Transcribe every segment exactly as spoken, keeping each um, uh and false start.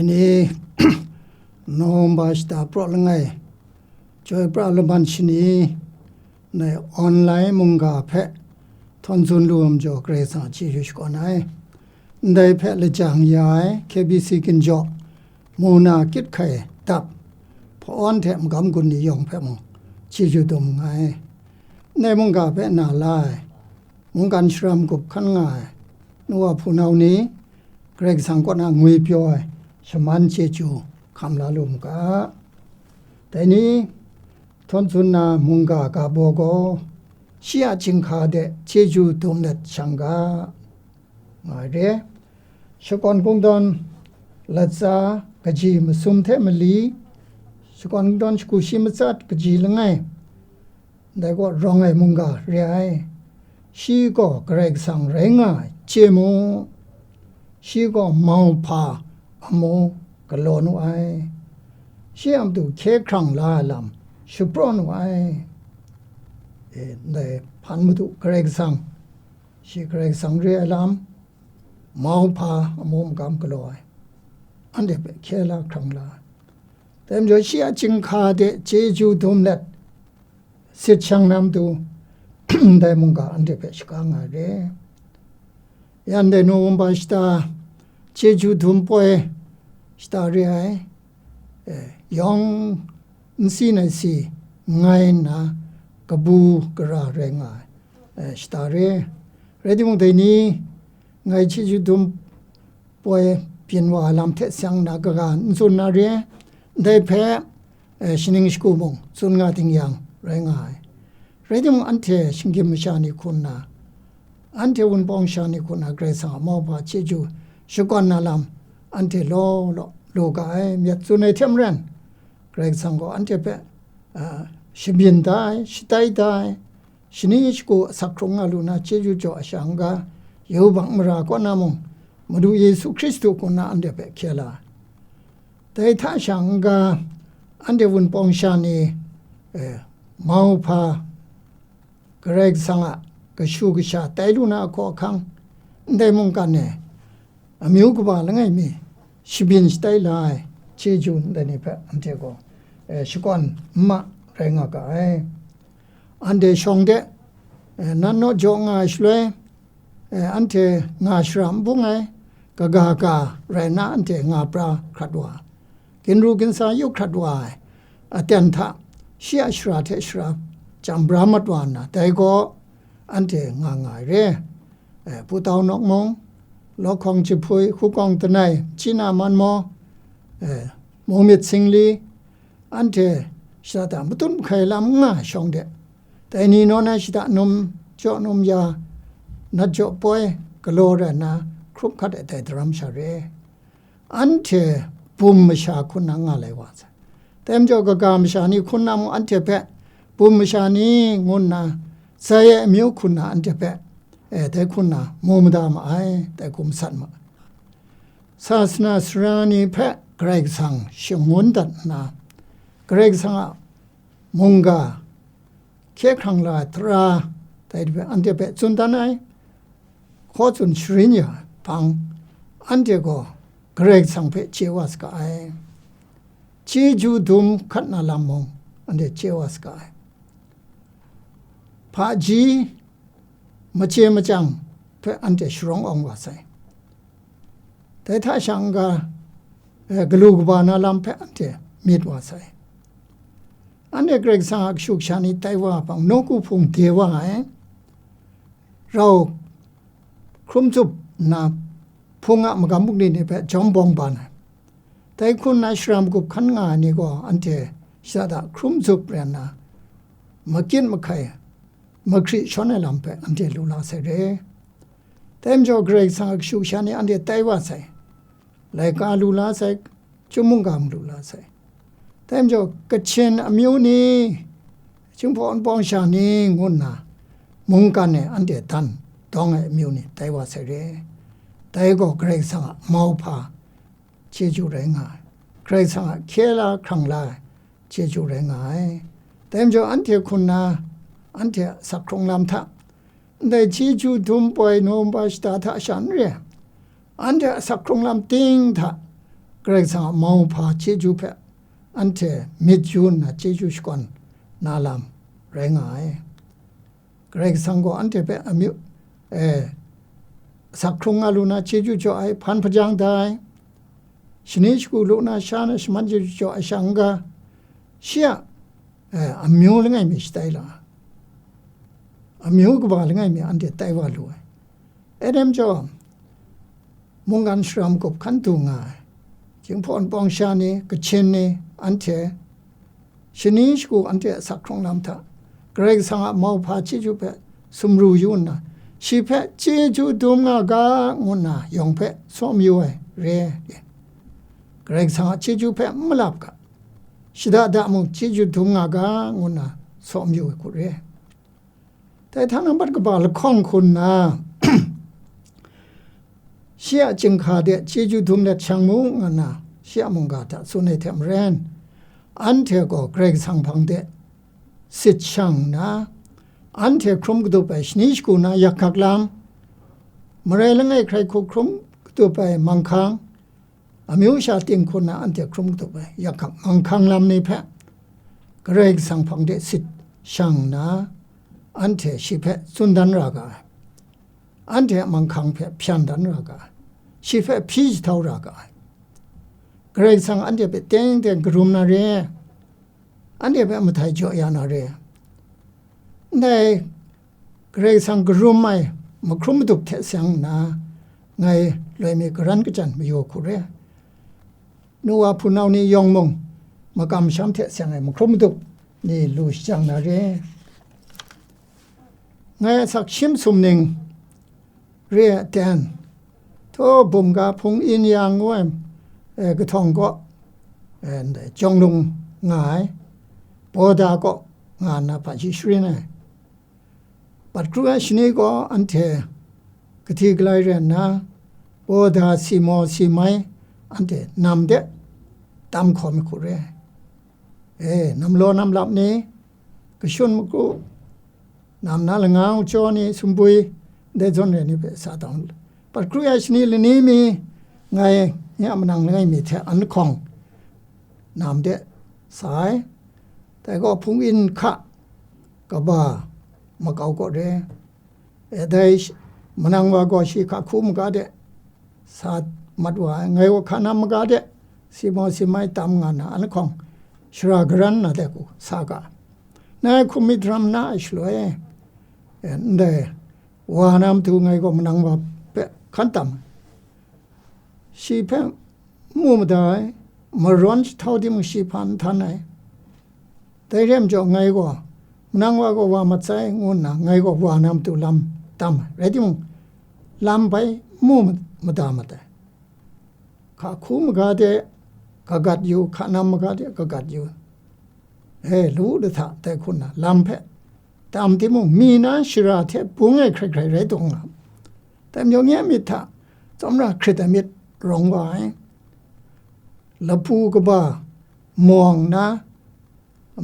Ni Nowemba shata praw langai, chyoi pra laman shani, ndai online mungga hpe htawn tsun lu ai majaw Karai Kasang a chyeju shakawn ai. Ndai hpe lajang ya ai K B C Ginjaw, Muna Kyit Hkai Dap, Hpa-awn hte magam gun ni yawng hpe mung chyeju dum nngai. Ndai mungga hpe na la ai, mungkan sharam gup hkan nga ai nu wa hpunau ni, Karai Kasang kaw na ngwi pyaw ai shaman chyeju hkam la lu mu ga. Dai ni, htawn tsun na mungga ga baw gaw, shi a chyinghka de chyeju dum let shang ga, nga ai re. Shakawn kungdawn latsa kaji masum hte mali, shakawn kungdawn shagu shi matsat kaji langai, dai gaw rawng ai mungga re ai. Shi gaw Karai Kasang rai nga ai, chye mu. Shi gaw mauhpa amu galaw nu ai. Shi a matu hkye hkrang la ai lam shapraw nu ai. E, ndai hpan madu Karai Kasang, shi Karai Kasang re ai lam, mauhpa amu magam galaw ai, anhte hpe hkye la hkrang la ai. Dai majaw shi a chyinghka de chyeju dum let, sit shang na matu, ndai mungga anhte hpe shaga nga ai re. Yan dai Nowemba shata chyeju dum poi shata re ai, e, yawng n si nai si ngai nna kabu gara rai nga ai, e, shata re. Rai timung, dai ni ngai chyeju dum poi byin wa ai lam hte seng na kaga n tsun na re, ndai hpe, e, shaning shagu mung tsun nga ding yang rai nga ai. Rai timung, anhte shinggyim masha ni hku nna, anhte wunpawng sha ni hku nna Karai Kasang a mauhpa chyeju shakawn na lam anhte law law lu ga ai, myit tsun ai hte maren, Karai Kasang gaw anhte hpe, a, shabyin da ai, shatai da ai, shani shagu asak hkrung nga lu na chyeju jaw ai sha n ga, yubak mara kaw na mung, Madu Yesu Hkristu hku nna anhte hpe hkye la ai. Dai hta sha n ga, anhte wunpawng sha ni, e, mauhpa Karai Kasang a kashu kasha tai lu na ahkaw ahkang, ndai mungkan e amyu kaba langai mi shabyin shatai la ai chyeju ndai ni hpe anhte gaw, e, shakawn n ma rai nga ga ai. Anhte shawng de, e, nan naw jaw nga ai shaloi, e, anhte nga shara n bung ai, kaga ga rai nna anhte nga pra hkrat wa, ginru ginsa yu hkrat wa ai aten hta shi a shara hte shara chyam bra mat wa nna, dai gaw anhte nga nga ai re. E, Putau Nawk Mung, Lawhkawng Jahpui, Hkukawng Danai, China Man Maw, e, Mungmyit Singli, anhte shada da matut mahkai lam n nga ai shawng de, dai ni naw na shada num jaw num ya, nat jaw poi galaw rai nna hkrup hkat ai dai daram sha re. Anhte bum masha hku nna nga lai wa sai. Dai majaw kaga masha ni hku nna mung anhte hpe bum masha ni ngu nna, zai ai amyu hku nna anhte hpe, e, dai hku nna mu mada ma ai, dai hku masat ma ai. Sasana sara ni hpe Karai Kasang shangun dat nna, Karai Kasang a mungga hkye hkrang la ai tara, dai hpe anhte hpe tsun dan ai, hkaw tsun sharin ya ai hpang, anhte gaw Karai Kasang hpe chye wa saga ai. Chyeju dum hkat na lam mung anhte chye wa saga ai. Hpaji machye machyang hpe anhte sharawng awng wa sai. Dai hta sha n ga, e, galu kaba na lam hpe anhte myit wa sai. Anhte Karai Kasang a kashu kasha ni tai wa ai hpang, nawku hpung de wa ai, rau hkrum tsup nna, hpung a magam bungli ni hpe jawm bawng ban ai. Dai hku nna shara magup hkan nga ai ni gaw anhte shada da hkrum tsup rai nna, makyit mahkai, mahkri shawn ai lam hpe anhte lu la sai re. Dai majaw Karai Kasang a kashu kasha ni anhte tai wa sai, laika lu la sai, chyum mungga mung lu la sai. Dai majaw Kachin amyu ni, Jinghpaw Wunpawng sha ni ngu nna mungkan e anhte dan dawng ai amyu ni tai wa sai re. Dai gaw Karai Kasang a mauhpa chyeju rai nga ai, Karai Kasang a hkye la hkrang la ai chyeju rai nga ai. Dai majaw anhte hku nna anhte a asak hkrung lam hta, ndai chyeju dum poi Nowemba shata hta sha n re ai, anhte a asak hkrung lam ting hta Karai Kasang a mauhpa chyeju hpe anhte myit yu nna chyeju shakawn na lam rai nga ai. Karai Kasang gaw anhte hpe amyu, e, asak hkrung nga lu na chyeju jaw ai, hpan hpajang da ai, shani shagu lu na sha na shaman chyeju jaw ai sha n-ga, shi a, e, amyu langai mi shatai la ai, amyu kaba langai mi anhte tai wa lu ai. Edem jaw, mungkan shara magup hkan du nga ai, Jinghpaw Wunpawng sha ni, Kachin ni, anhte shani shagu anhte a asak hkrung lam hta Karai Kasang a mauhpa chyeju hpe sumru yu nna, shi hpe chyeju dum nga ga ngu nna yawng hpe saw mayu ai re. Karai Kasang a chyeju hpe n malap ga, shada da mung chyeju dum nga ga ngu nna saw mayu ai hku re. Dai hta na bat kaba lahkawng hku nna, shi a chyinghka de chyeju dum let shang mu nga nna, shi a mungga hta tsun ai hte maren, anhte gaw Karai Kasang hpang de sit shang nna, anhte hkrum kadup ai shani shagu na yak hkak lam, marai langai hkrai hku hkrum kadup ai manghkang, amyu sha ting hku na anhte hkrum kadup ai yak hkak manghkang lam ni hpe Karai Kasang hpang de sit shang nna, anhte shi hpe tsun dan ra ga ai, anhte a manghkang hpe hpyan dan ra ga ai, shi hpe hpyi jahtau ra ga ai. Karai Kasang anhte hpe teng teng karum na re, anhte hpe mahtai jaw ya na re. Ndai Karai Kasang karum ai mahkrum madup hte seng nna, ngai loi mi karan kachyan mayu hku re. Nu wa hpunau ni yawng mung, makam sham hte seng ai mahkrum madup ni lu shajang na re. Ngai asak shim sumning re ai aten, htaw bumga hpung in yang ngu ai, e, kahtawng kaw, e, ndai Jawng Lung nga ai, Bawda kaw nga nna hpa shi sharin ai. Bat kru ai shani gaw anhte kahti galai rai nna, Bawda, Simaw, Simai, anhte nam de tam hkawm ai hku re. E, nam law nam lap ni, kashun makru, nam na langa jaw ni, sumbwi, ndai zawn re ni hpe sa tau. Bat kru ai shani lani mi, ngai nye a manang langai mi hte an lahkawng nam de sa ai. Dai gaw hpung in hka kaba makau kaw re. E, dai sh-, manang wa gaw shi hka hku maga de sa mat wa ai, ngai gaw hka nam maga de, Simaw Simai tam nga na an lahkawng shara garan na de ku sa ga. Ngai hkum myit daram na ai shaloi, e, ndai wa na matu ngai gaw manang wa hpe hkan tam, shi hpe mu mada ai, marawn jahtau timung shi hpa n htan ai. Dai re ai majaw ngai gaw, manang wa gaw wa mat sai, ngu nna ngai gaw wa na matu lam tam ai. Rai timung, lam bai mu mada mat ai. Hka hku maga de kagat yu, hka nam maga de kagat yu. E, lu da hta, dai hku nna lam hpe tam timung, mi na shara hte bung ai hkrai hkrai rai taw nga. Dai majaw nye a myit hta tsawmra hkrit ai myit rawng wa ai. Lapu kaba mawng na,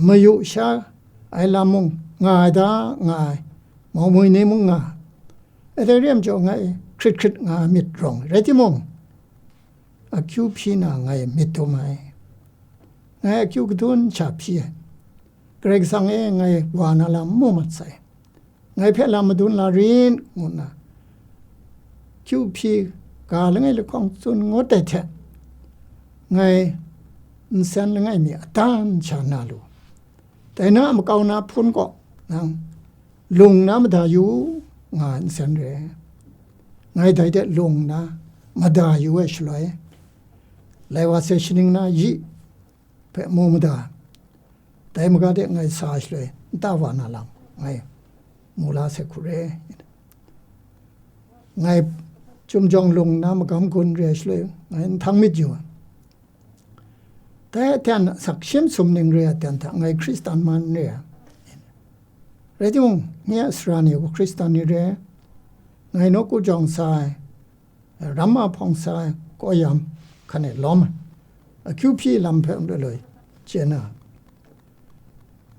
mayu sha ai lam mung nga ai da, nga ai, maumwi ni mung nga. E, dai re ai majaw ngai hkrit hkrit nga ai myit rawng rai timung, akyu hpyi na ngai myit dum ai. Ngai akyu kadun sha hpyi ai. Karai Kasang e, ngai wa na lam mu mat sai, ngai hpe lam madun la rit, ngu nna kyu hpyi ga langai lahkawng tsun ngut ai hte, ngai nsen langai mi adan sha na lu. Dai na a makau na hpun kaw nang lung na mada yu nga ai nsen re. Ngai dai de lung na mada yu ai shaloi, lai wa sai shaning na yi hpe mu mada, dai maga de ngai sa shaloi, nta wa na lam ngai mu la sai hku re. Ngai Chyum Jawng Lung na magam gun re ai shaloi, ngai nhtang myit yu ai. Dai aten asak shim sumning re ai aten hta ngai Hkristan man re ai. Rai timung, nye a sara ni gaw Hkristan ni re ai. Ngai nawku jawng sa ai, ram a hpawng sa ai, kaw yam hkan e lawm ai, akyu hpyi lam hpe n loi loi chye na.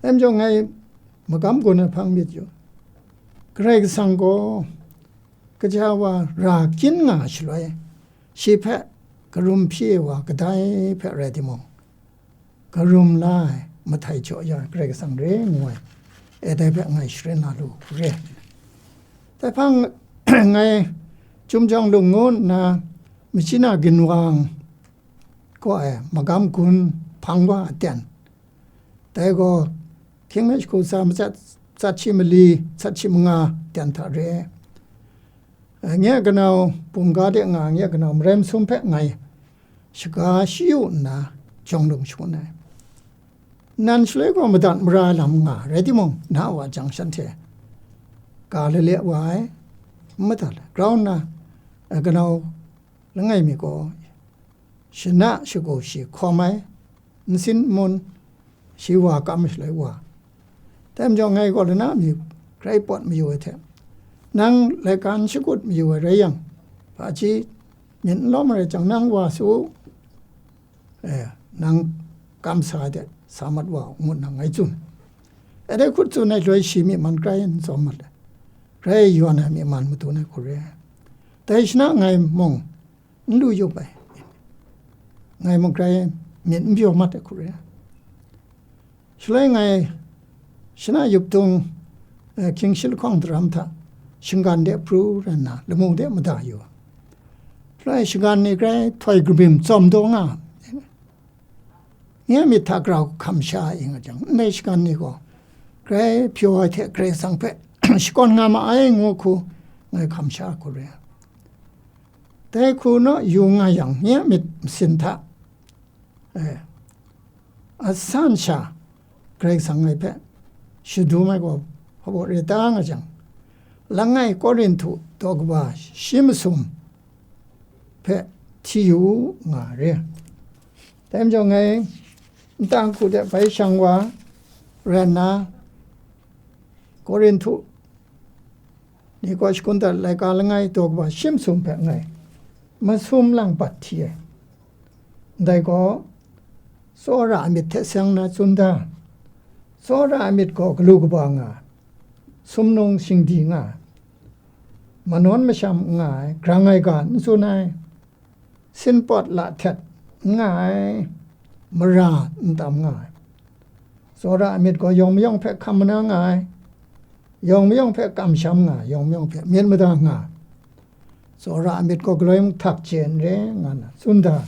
Dai majaw ngai magam gun ai hpang myit yu, Karai Kasang gaw kaja wa ra kyin nga ai shaloi, shi hpe karum hpyi ai wa kadai hpe rai timung, karum la ai mahtai jaw ya ai Karai Kasang re ngu ai, e dai hpe ngai sharin la lu hku re. Dai hpang ngai Chyum Jawng Lung ngu nna Machyi Na Ginwang kaw ai magam gun hpang wa aten, dai gaw hkying mi shagu tsa matsat, tsat shi mali, tsat shi manga ten hta re ai. Nye a kanau bumga de nga, nye a kanau Marai Masum hpe ngai shaga shayu nna jawng lung shangun ai. Nnan shaloi gaw madat mara ai lam nga, rai timung, na wa jang shanhte ga lale wa ai, n madat ai. Grau nna, a kanau langai mi gaw shana shagu shi hkawm ai, nsin nmun shi wa kam shaloi wa. Dai majaw ngai gaw lana mi grai pawt mayu ai hte, nang laika n shakut mayu ai rai yang, hpaji myit n lawm ai rai jang, nang wa su u, e, nang kamsa ai de sa mat wa u, ngu nna ngai tsun. E dai hkut tsun ai shaloi shi myi man grai n tsawm mat ai, grai yawn ai myi man madun ai hku re ai. Dai shana ngai mung n lu yup ai, ngai mung grai myit n pyaw mat ai hku re ai. Shaloi ngai shana yup tung, eh, hkying shi lahkawng daram hta shinggan de pru rai nna, lamu de mada yu ai. Shaloi shinggan ni grai htoi kabrim tsawm taw nga ai. Nye a myit hta grau hkam sha ai nga jang, ndai shinggan ni gaw grai pyaw ai hte Karai Kasang hpe shakawn nga ma ai ngu hku ngai hkam sha ai hku re ai. Dai hku naw yu nga yang, nye a myit masin hta, eh, a san sha Karai Kasang ngai hpe shadum ai gaw hpabaw re ta nga jang, langai Korinhtu daw kaba shi masum hpe hti yu u nga re. Dai majaw ngai nta hku de bai shang wa rai nna, Korinhtu ni kaw shakun dat laika langai daw kaba shi masum hpe ngai masum lang bat hti ai. Ndai gaw, tsawra ai myit hte seng na tsun da, tsawra ai myit gaw galu kaba nga ai, sumnung shingdi nga ai, manawn masham n nga ai, grang ai ga n tsun ai, sinpawt lahtet n nga ai, mara n tam nga ai. Tsawra ai myit gaw yawng mayawng hpe hkam mana nga ai, yawng mayawng hpe kamsham nga ai, yawng mayawng hpe myit mada nga ai. Tsawra ai myit gaw galoi mung htak chye n re, nga nna tsun da.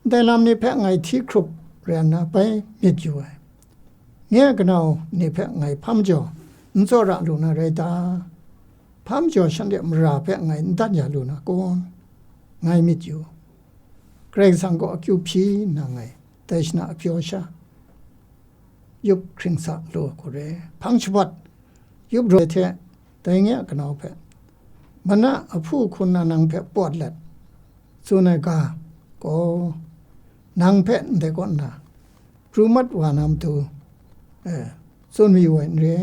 Ndai lam ni hpe ngai hti hkrup rai nna bai myit yu ai. Nye a kanau ni hpe ngai hpa majaw n tsawra lu na rai ta? Hpa majaw shanhte mara hpe ngai n dat ya lu na kun? Ngai myit yu. Karai Kasang gaw akyu hpyi nna ngai dai shana a pyaw sha yup hkring sa lu ai hku re. Hpang shapawt yup raw ai hte, dai nye a kanau hpe, mana ahpu hku nna nang hpe pawt let tsun ai ga gaw, nang hpe ndai kaw nna pru mat wa na matu, eh, tsun mayu ai n re.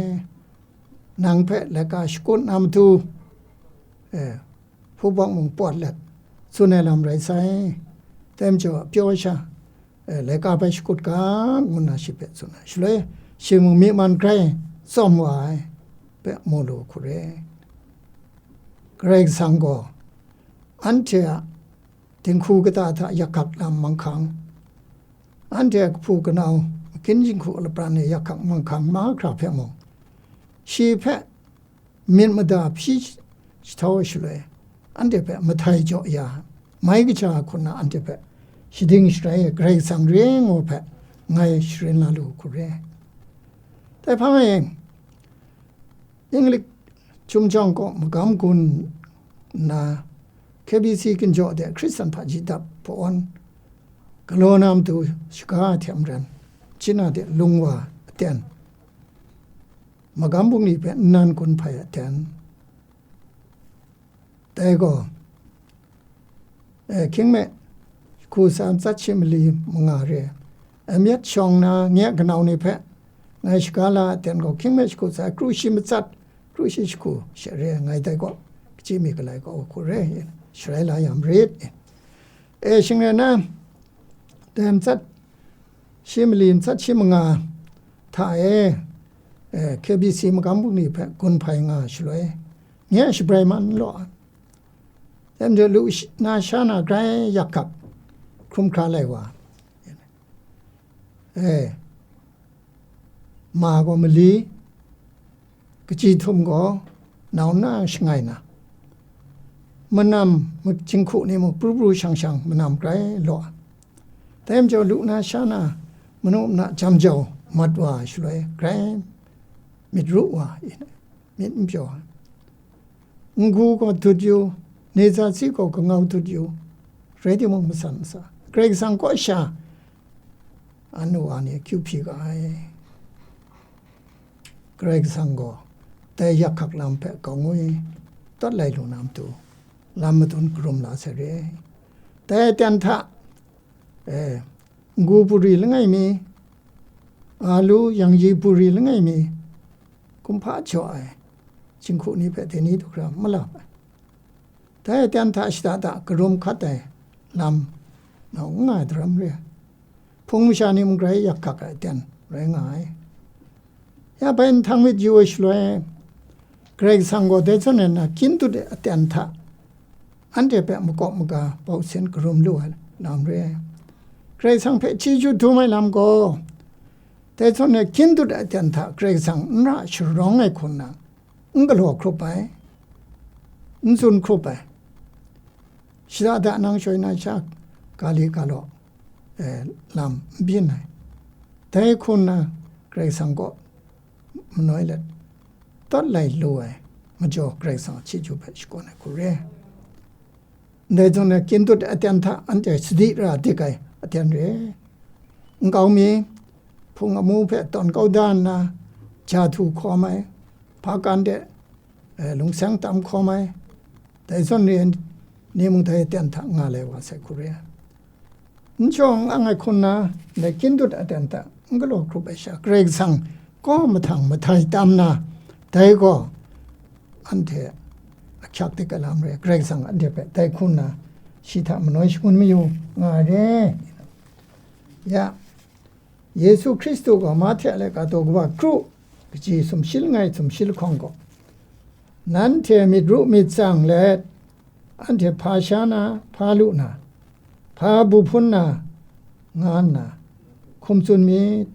Nang hpe laika shakut na matu, eh, hpubawk mung pawt let tsun ai lam rai sai. Dai majaw, pyaw sha, eh, laika bai shakut ga, ngu nna shi hpe tsun ai. Shaloi, shi mung myi man grai tsawm wa ai hpe mu lu hku re. Karai Kasang gaw anhte a dinghku kata hta yak hkak lam manghkang, anhte a kahpu kanau, makin jinghku lapran e yak hkak manghkang mahkra hpe mung, shi hpe myit mada hpyi jahtau ai shaloi, anhte hpe mahtai jaw ya, mai kaja ai hku nna anhte hpe shading sharai ai Karai Kasang re ngu hpe ngai sharin la lu hku re. Dai hpang e, Inglik Chyum Jawng kaw magam gun nna, K B C ginjaw de Hkristan hpaji dap hpawn galaw na matu shaga ai hte maren, China de lung wa aten, magam bungli hpe nnan gun hpai aten, dai gaw, eh, hkying me shagu tsa matsat shi mali manga re ai. Myit shawng na nye a kanau ni hpe ngai shaga la ai ten gaw, hkying me shagu tsa kru shi matsat, kru shi shagu she re ai, ngai dai gaw, kachyi mi galai gaw hku re, sharai la ya marit. E, shing rai na, dai matsat shi mali matsat shi manga hta e, eh, K B C magam bungli hpe gun hpai nga ai shaloi, nye a shabrai man law ai. Dai majaw lu sh-, na sha na grai yak hkak hkrum hkra lai wa. E, ma gaw mali, kaji htum gaw nau nna shangai na, manam, ma-, jinghku ni mung pru pru shang shang manam grai law. Dai majaw lu na sha na manu mana jam jau mat wa ai shaloi grai myit ru wa, myit n pyaw ai. N-gu gaw dut yu, ni zatsi gaw kangau dut yu, rai timung, matsan masa, Karai Kasang kaw sha anu wa ni akyu hpyi ga ai. Karai Kasang gaw dai yak hkak lam hpe kau ngwi tawt lai lu na matu, lam madun karum la sai re. Dai aten hta, e, n-gu buri langai mi, alu yangyi buri langai mi, kumhpa jaw ai jinghku ni hpe dai ni du hkra malap ai. Dai aten hta shada da karum hkat ai lam nau n nga ai daram re ai. Hpung masha ni mung grai yak hkak ai aten rai nga ai. Ya bai nhtang myit yu ai shaloi, Karai Kasang gaw dai zawn rai nna kyin dut ai aten hta anhte hpe makawp maga bau sin karum lu ai lam re ai. Karai Kasang hpe chyeju dum ai lam gaw, dai zawn rai kyin dut ai aten hta Karai Kasang n ra sharawng ai hku nna, n galaw hkrup ai, n tsun hkrup ai. Shada da nang shoi na sha, ga li ga law, e, lam n byin ai. Dai hku nna Karai Kasang kaw manoi let tawt lai lu ai majaw, Karai Kasang a chyeju hpe shakawn ai hku re ai. Ndai zawn na, kyin dut aten hta anhte sadi ra dik ai aten re ai. Nkau mi, hpung amu hpe tawn kau da nna, ja htu hkawm ai, hpa kan de, e, lungseng tam hkawm ai, dai zawn re ai ni mung dai aten hta nga lai wa sai hku re ai. N shawng n ang ai hku nna, ndai kyin dut aten hta n galaw hkrup ai sha, Karai Kasang kaw mahtang mahtai tam na, dai gaw anhte ahkyak dik ai lam re, Karai Kasang anhte hpe dai hku nna shi hta manoi shangun mayu nga ai re. Ya, Yesu Hkristu gaw Mahte a laika daw kaba kru, kaji sumshi langai sumshi lahkawng gaw, nanhte myit ru myit tsang let, anhte hpa sha na, hpa lu na, hpa bu hpun na, nga nna hkum tsun myit,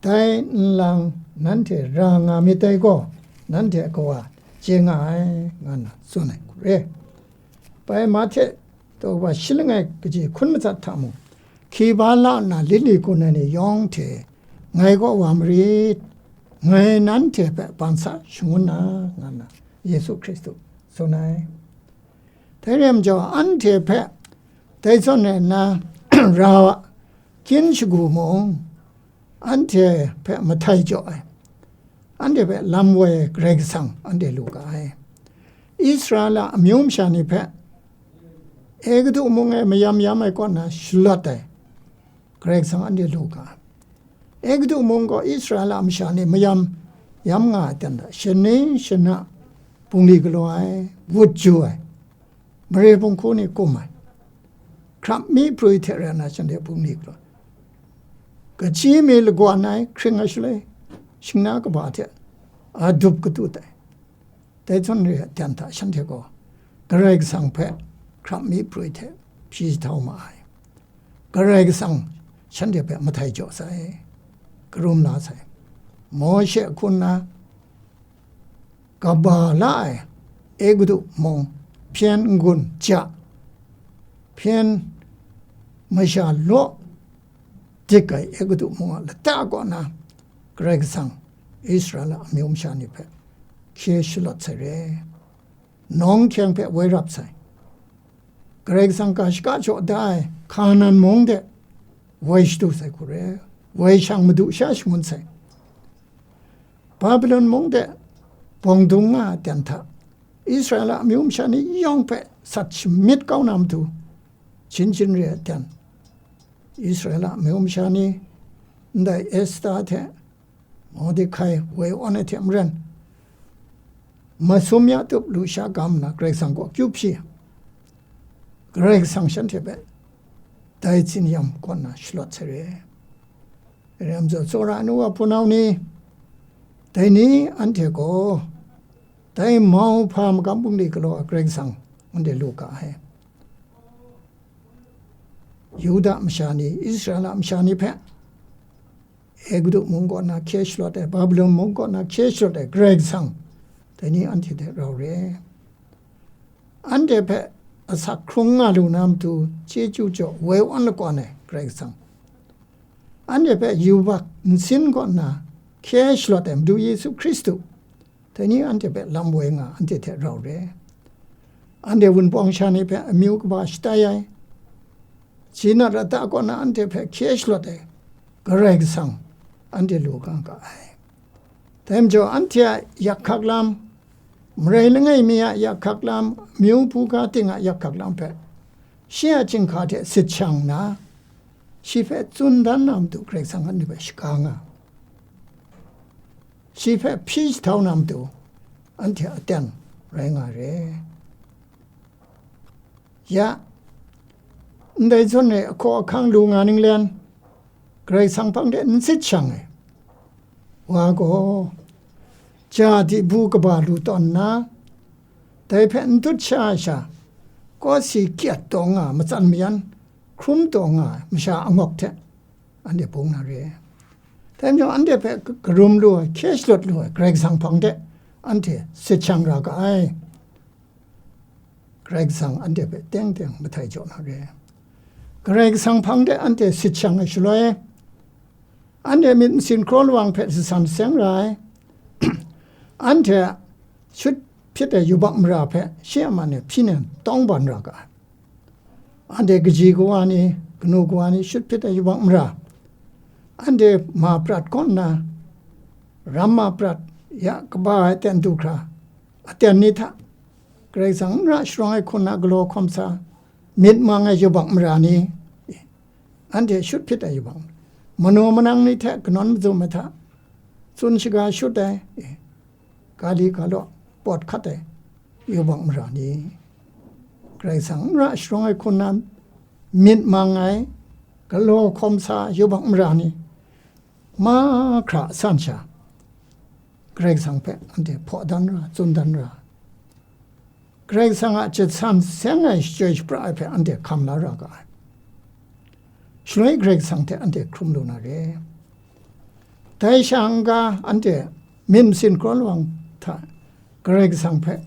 dai nlang nanhte ra nga myit dai gaw, nanhte a Kawa chye nga ai, nga nna tsun ai hku re. Bai Mahte daw kaba shi langai kaji hkun matsat hta mung, hki ba la nna lit li gun ai ni yawng hte ngai kaw wa marit, ngai nanhte hpe ban sa shangun na, nga nna Yesu Hkristu tsun ai. Dai re ai majaw, anhte hpe dai zawn rai nna ra wa, kyin shagu mung, anhte hpe mahtai jaw ai, anhte hpe lam woi ai Karai Kasang anhte lu ga ai. Israela amyu masha ni hpe Egutu mung e mayam yam ai kaw na shalawt ai Karai Kasang anhte lu ga ai. Egutu mung gaw Israela masha ni mayam yam nga ai aten hta, shani shana bungli galaw ai, wut ju ai, mare hpung hku ni kum ai, hkrap mi prwi hte rai nna shanhte bungli galaw ai, kaji mi lagwan ai hkring ai shaloi, shingna kaba hte adup katut ai. Dai zawn re ai aten hta shanhte gaw Karai Kasang hpe hkrap mi prwi hte hpyi jahtau ma ai. Karai Kasang shanhte hpe mahtai jaw sai, karum la sai. Mawshe hku nna kaba la ai Egutu mung, hpyen n-gun ja, hpyen masha law dik ai Egutu mung a lata kaw na, Karai Kasang Israela amyu masha ni hpe hkye shalawt sai re. Nawng hkyeng hpe woi rap sai. Karai Kasang ga shaka jaw da ai Hkanan mung de woi shadu sai hku re, woi shang madu sha shangun sai. Babilon mung de bawng dung nga ai aten hta, Israela amyu masha ni yawng hpe sat shamyit kau na matu, jin jin re ai aten, Israela amyu masha ni, ndai Esta hte Mordekai woi awn ai hte maren, masum ya tup lusha gam nna Karai Kasang kaw akyu hpyi, Karai Kasang shanhte hpe dai tsin yam kaw nna shalawt sai re. Rai nna, tsawra ai nu wa hpunau ni, dai ni anhte gaw dai mau hpa magam bungli galaw ai Karai Kasang anhte lu ga ai. Yuda masha ni, Israela masha ni hpe Egutu mung kaw na hkye shalawt ai, Babilon mung kaw na hkye shalawt ai Karai Kasang, dai ni anhte hte rau re. Anhte hpe asak hkrung nga lu na matu chyeju jaw woi awn lakwan ai Karai Kasang, anhte hpe yubak nsin kaw na hkye shalawt ai Madu Yesu Hkristu, dai ni anhte hpe lam woi nga, anhte hte rau re. Anhte wunpawng sha ni hpe amyu kaba shatai ai, Sinat Rata kaw na anhte hpe hkye shalawt ai Karai Kasang, anhte lu ga ga ai. Dai majaw, anhte a yak hkak lam, marai langai mi a yak hkak lam, amyu buga ting a yak hkak lam hpe, shi a chyinghka hte sit shang nna, shi hpe tsun dan na matu Karai Kasang anhte hpe shaga nga, shi hpe hpyi jahtau na matu anhte aten rai nga re. Ya, ndai zawn e ahkaw ahkang lu nga ninglen, Karai Kasang hpang de n sit shang ai wa gaw, ja di bu kaba lu tawn nna, dai hpe n dut sha ai sha, kawsi kyat taw nga, matsan mayan hkrum taw nga ai masha angawk hte anhte bung na re. Dai majaw, anhte hpe karum lu ai, hkye shalawt lu ai Karai Kasang hpang de anhte sit shang ra ga ai. Karai Kasang anhte hpe teng teng mahtai jaw na re. Karai Kasang hpang de anhte sit shang ai shaloi, anhte myit masin hkraw lawang hpe sasan seng ra ai. Anhte shut hpyit ai yubak mara hpe shi a man e hpyi nem tawng ban ra ga ai. Anhte kaji kawa ni, kanu kawa ni shut hpyit ai yubak mara, anhte ma prat kaw nna, ram ma prat, ya kaba ai aten du hkra, aten ni hta, Karai Kasang n ra sharawng ai hku nna galaw hkawm sa, myit mang ai yubak mara ni, anhte shut hpyit ai yubak, manaw manang ni hte kanawn mazum ai hta, tsun shaga shut ai, ga li ga law pawt hkat ai yubak mara ni, Karai Kasang n ra sharawng ai hku nna myit mang ai, galaw hkawm sa ai yubak mara ni, mahkra a san sha, Karai Kasang hpe anhte hpaw dan ra, tsun dan ra, Karai Kasang a jasan seng ai shachyoi shapra ai hpe anhte hkam la ra ga ai. Shaloi Karai Kasang hte anhte hkrum lu na re. Dai sha n-ga anhte myit masin hkraw lawang hta Karai Kasang hpe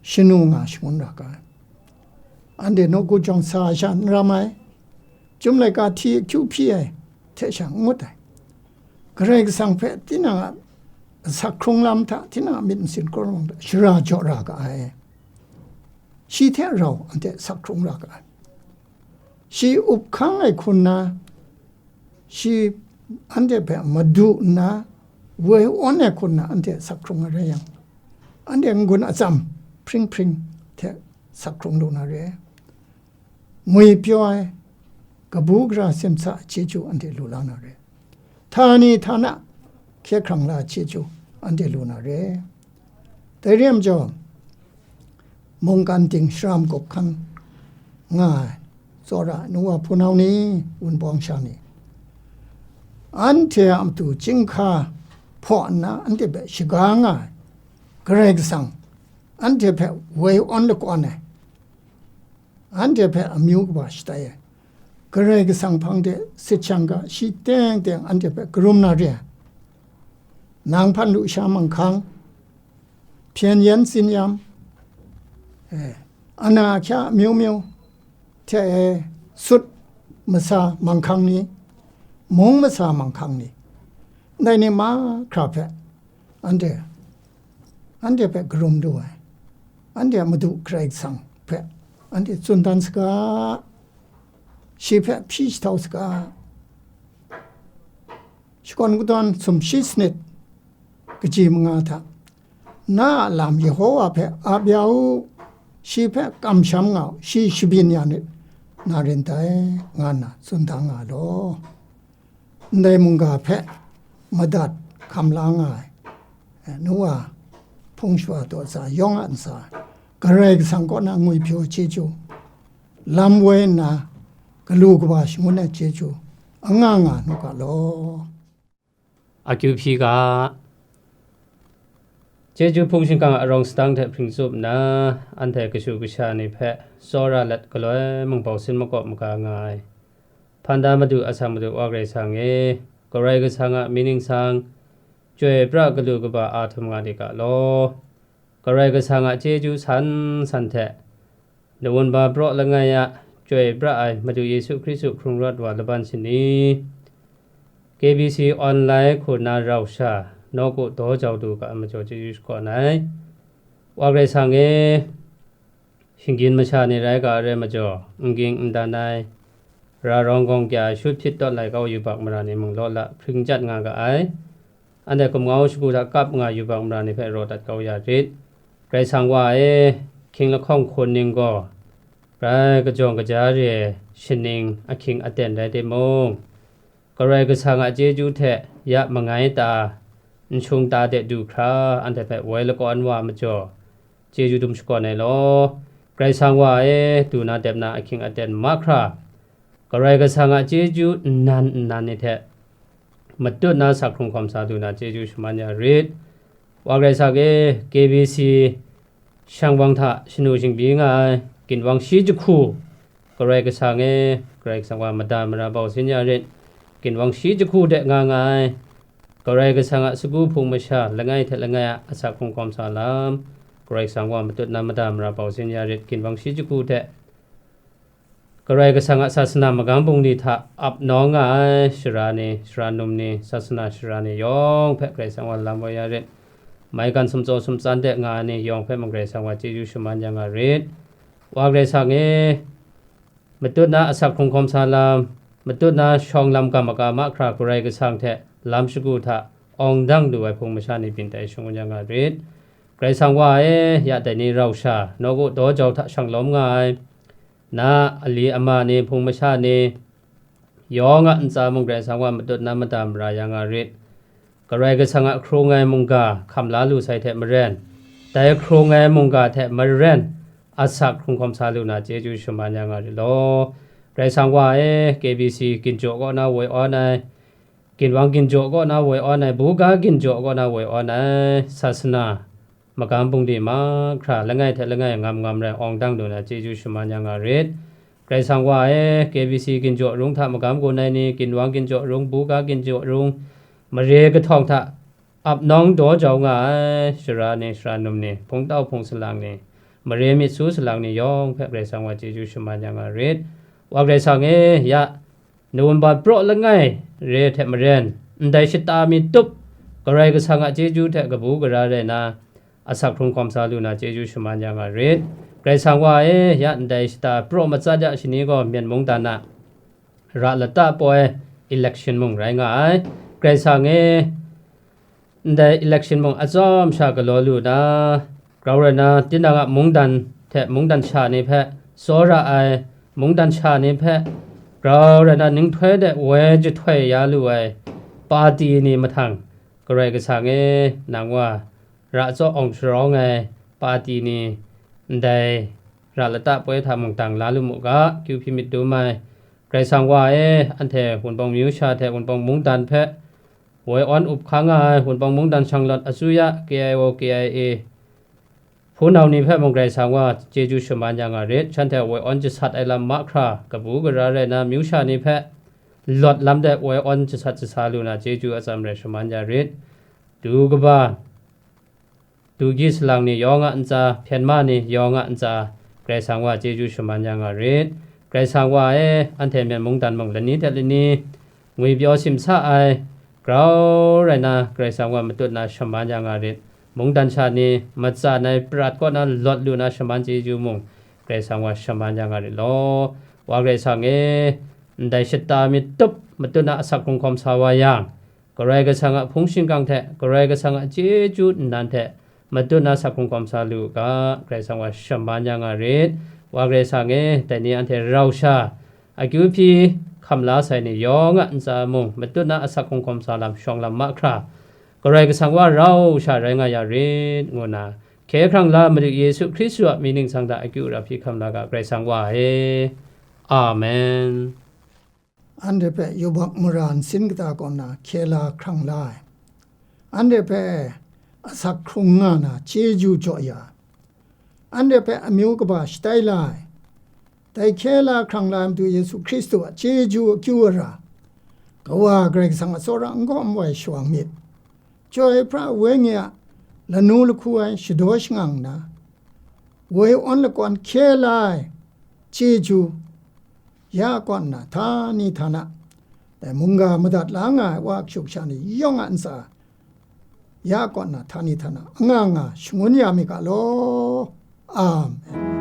shanu nga shangun ra ga ai. Anhte nawku jawng sa ai sha n ram ai, Chyum laika hti akyu hpyi ai hte sha n ngut ai. Karai Kasang hpe tinang a asak hkrung lam hta, tinang a myit masin hkraw lawang hta shara jaw ra ga ai. Shi hte rau anhte asak hkrung ra ga ai. Shi up hkang ai hku nna, shi anhte hpe madu nna, woi awn ai hku nna anhte asak hkrung ai rai yang, anhte n-gun atsam hpring hpring hte asak hkrung lu na re. Ngwi pyaw ai, kabu gara simsa chyeju anhte lu la na re. Htani htana hkye hkrang la chyeju anhte lu na re. Dai re ai majaw, mungkan ting sharam gup hkan nga ai tsawra ai nu wa hpunau ni, wunpawng sha ni, anhte a matu chyinghka hpaw nna anhte hpe shaga nga ai Karai Kasang, anhte hpe woi awn lakwan ai, anhte hpe amyu kaba shatai ai Karai Kasang hpang de sit shang ga, shi teng teng anhte hpe karum na re ai. Nang hpan lusha manghkang, hpyen yen tsin yam, eh, ana ahkya amyu myu, hte e sut masa manghkang ni, mung masa manghkang ni, ndai ni mahkra hpe anhte, anhte hpe karum lu ai, anhte a Madu Karai Kasang hpe anhte tsun dan saga, shi hpe hpyi jahtau saga. Shakawn Kadawn sumshi sanit kaji manga hta, na a lam Yehowa hpe ap ya u, shi hpe kamsham nga u, shi shabyin ya nit, na rin dai, nga nna tsun da nga law. Ndai mungga hpe madat hkam la nga ai, eh, nu wa hpung shawa taw tsa yawng a ntsa, Karai Kasang kaw na ngwipyaw chyeju, lam woi nna galu kaba shangun ai chyeju, anga nga nu ga law. Akyu hpyi ga, chyeju hpung shingkang a arawng sadang hte hpring tsup nna, anhte kashu kasha ni hpe tsawra let galoi mungpau sin makawp maga nga ai, Hpan da Madu, asak Madu, Wa Karai Kasang e, Karai Kasang a mying ningsang, chyoi pra galu kaba a htum nga de ga law. Karai Kasang a chyeju san san hte, nawun ba praw langai a chyoi pra ai Madu Yesu Hkristu hkrung rawt wa laban shani, K B C online hku na rau sha, nawku daw jau du ga ai majaw chyeju shakawn ai. Wa Karai Kasang e, shinggyim masha ni rai ga ai rai majaw, n ging n dan ai, ra rawng gawng kya ai shut hpyit tawt lai kau yubak mara ni mung law la hpring chyat nga ga ai. Anhte gumngau shagu hta kap nga yubak mara ni hpe raw dat kau ya rit. Karai Kasang Wa e, hkying lahkawng hkun ning gaw, grai kajawng kaja re ai shaning ahkying aten rai timung, Karai Kasang a chyeju hte ya mangai ta, nshung ta de du hkra, anhte hpe woi lakawn wa majaw, chyeju dum shakawn ai law. Karai Kasang Wa e, du na dep na ahkying aten mahkra, Karai Kasang a chyeju nnan nnan ni hte matut na asak hkrung hkawm sa du na chyeju shaman ya rit. Wa Karai Kasang e, K B C shang wang hta shanu shingbyi nga ai ginwang shi jahku, Karai Kasang e, Karai Kasang Wa mada mara bau sin ya rit. Ginwang shi jahku de nga nga ai Karai Kasang a sagu hpung masha langai hte langai a asak hkrung hkawm sa lam, Karai Kasang Wa matut na mada mara bau sin ya rit. Ginwang shi jahku de Karai Kasang a sasana magam bungli hta ap nawng nga ai sara ni, sara num ni, sasana sara ni yawng hpe Karai Kasang Wa lam woi ya rit. Maigan sumtsaw sumtsan de nga ai ni yawng hpe mung Karai Kasang Wa chyeju shaman ya nga rit. Wa Karai Kasang e, matut na asak hkrung hkawm sa lam, matut na shawng lam gam maga mahkra Karai Kasang hte lam shagu hta awng dang lu ai hpung masha ni byin tai shangun ya nga rit. Karai Kasang Wa e, ya dai ni rau sha, nawku daw jau hta shang lawm nga ai, na ali ama ni, hpung masha ni, yawng a ntsa mung Karai Kasang Wa matut na mada mara ya nga rit. Karai Kasang a hkrung ai mungga hkam la lu sai hte maren, dai hkrung ai mungga hte maren, asak hkrung hkawm sa lu na chyeju shaman ya nga rit law. Karai Kasang Wa e, K B C ginjaw kaw na woi awn ai, ginwang ginjaw kaw na woi awn ai, buga ginjaw kaw na woi awn ai, sasana magam bungli mahkra langai hte langai ngam ngam rai awng dang lu na chyeju shaman ya nga rit. Karai Kasang Wa e, K B C ginjaw rung hta magam gun ai ni, ginwang ginjaw rung, buga ginjaw rung, mare kahtawng hta ap nawng daw jau nga ai sara ni, sara num ni, hpungtau hpung salang ni, mare myit su salang ni yawng hpe Karai Kasang Wa chyeju shaman ya nga rit. Wa Karai Kasang e, ya nawun ba praw langai re hte maren, ndai shata mi tup, Karai Kasang a chyeju hte kabu gara rai na, asak hkrung hkawm sa lu na chyeju shaman ya nga rit. Karai Kasang Wa e, ya ndai shata praw matsat ya shani gaw Myen mungdan a ra lata poi election mung rai nga ai. Karai Kasang e, ndai election mung atsawm sha galaw lu na, grau rai na, tinang a mungdan hte mungdan sha ni hpe tsawra ai, mungdan sha ni hpe grau rai na, ninghtoi de woi jahtoi ya lu ai pati ni mahtang, Karai Kasang e, nang wa ra tsaw awng sharawng ai pati ni, ndai ra lata poi hta mungdan la lu mu ga, kyu hpyi myit dum ai. Karai Kasang Wa e, anhte Wunpawng myu sha hte Wunpawng mungdan hpe woi awn up hkang nga ai Wunpawng mungdan shanglawt asuya, K I O, K I A, hpunau ni hpe mung Karai Kasang Wa chyeju shaman ya nga rit. Shanhte woi awn jasat ai lam mahkra kabu gara rai na, myu sha ni hpe lawt lam de woi awn jasat jasa lu na chyeju atsam rai shaman ya rit. Du kaba, du gyi salang ni yawng a ntsa, hpyen ma ni yawng a ntsa, Karai Kasang Wa chyeju shaman ya nga rit. Karai Kasang Wa e, anhte Myen mungdan mung lani hte lani ngwi pyaw simsa ai, grau rai na, Karai Kasang Wa matut na shaman ya nga rit. Mungdan sha ni, matsan ai prat kaw na lawt lu na shaman chyeju mung, Karai Kasang Wa shaman ya nga rit law. Wa Karai Kasang e, ndai shata mi tup matut na asak hkrung hkawm sa wa yang, Karai Kasang a hpung shingkang hte, Karai Kasang a chyeju nnan hte, matut na asak hkrung hkawm sa lu u ga, Karai Kasang Wa shaman ya nga rit. Wa Karai Kasang e, dai ni anhte rau sha, akyu hpyi hkam la sai ni yawng a ntsa mung, matut na asak hkrung hkawm sa lam shawng lam mahkra, Karai Kasang Wa rau sha rai nga ya rit, ngu nna, hkye hkrang la Madu Yesu Hkristu a mying ningsang hta akyu ra hpyi hkam la ga, Karai Kasang Wa e. Amen. Anhte hpe yubak mara nsin kata kaw na hkye la hkrang la ai, anhte hpe asak hkrung nga na chyeju jaw ya ai, anhte hpe amyu kaba shatai la ai, Dai hkye la hkrang la ai Madu Yesu Hkristu a chyeju akyu ara, Kawa Karai Kasang a tsawra n kawm wai shawang myit. Chyoi pra Wenyi a lanu lahku ai shadaw shangang nna, woi awn lakwan hkye la ai chyeju ya kawn nna htani htana, dai mungga madat la nga ai wa kashu kasha ni yawng a ntsa ya kawn nna htani htana anga nga shangun ya mi ga law. Amen.